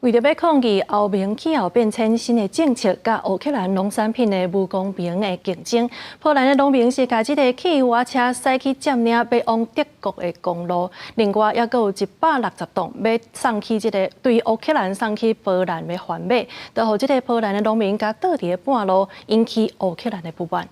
為著欲抗議歐盟氣候變遷新的政策，佮烏克蘭農產品的無公平的競爭，波蘭的農民是共這个汽油車駛去佔領，欲往德國的公路。另外，猶閣有160棟欲送去這个對烏克蘭送去波蘭的番麥，都予這个波蘭的農民共擋佇半路，引起烏克蘭的不滿。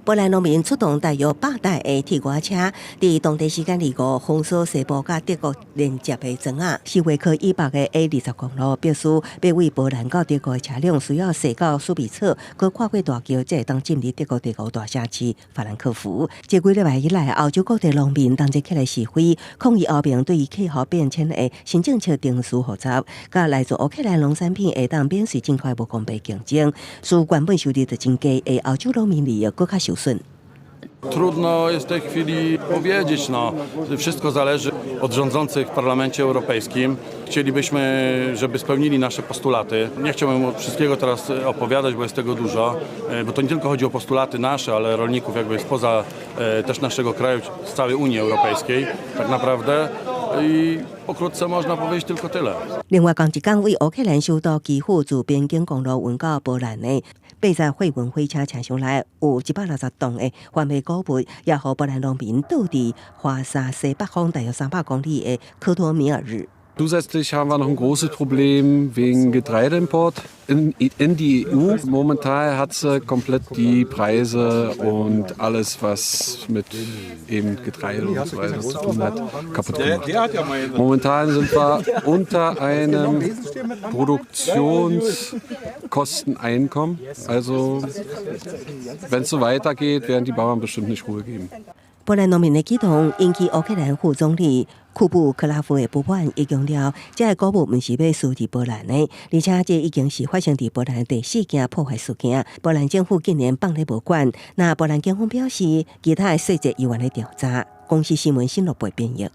波蘭農民出動大約100台的鐵瓦車，佇當地時間25封鎖西部佮德國連接的樁仔，斯維克以北的 A20公路，表示欲對波蘭到德國的車輛需要駛到蘇比策，閣跨過大橋，才會當進入德國第五大城市法蘭克福。這幾禮拜以來，歐洲各地農民同齊起來示威，抗議歐盟對於氣候變遷的新政策定數複雜，佮來自烏克蘭農產品會當免稅進口的無公平競爭，使原本收入就真低的歐洲農民利益閣較受損。 Trudno jest w tej chwili powiedzieć. No, wszystko zależy od rządzących w Parlamencie Europejskim. Chcielibyśmy, żeby spełnili nasze postulaty. Nie chciałbym wszystkiego teraz opowiadać, bo jest tego dużo, bo to nie tylko chodzi o postulaty nasze, ale rolników jakby spoza też naszego kraju, z całej Unii Europejskiej tak naprawdę. I pokrótce można powiedzieć tylko tyle. 另外，仝一工對烏克蘭首都基輔自邊境公路運到波蘭的80貨運火車車廂內有160棟的番麥穀物，也予波蘭農民擋佇華沙西北方大約300公里的科托米爾日。 Zusätzlich haben wir noch ein großes Problem wegen Getreideimport in die EU. Momentan hat sie komplett die Preise und alles, was mit eben Getreide und so weiter zu tun hat, kaputt gemacht. Momentan sind wir unter einem Produktionskosteneinkommen. Also wenn es so weitergeht, werden die Bauern bestimmt nicht Ruhe geben. 波蘭農民的舉動引起烏克蘭副總理庫布克拉夫的不滿，伊強調，這个穀物毋是欲輸佇波蘭的，而且這已經是發生佇波蘭第四件破壞事件。波蘭政府竟然放咧無管，那波蘭警方表示，其他的細節猶原咧調查。公視新聞新羅貝編譯。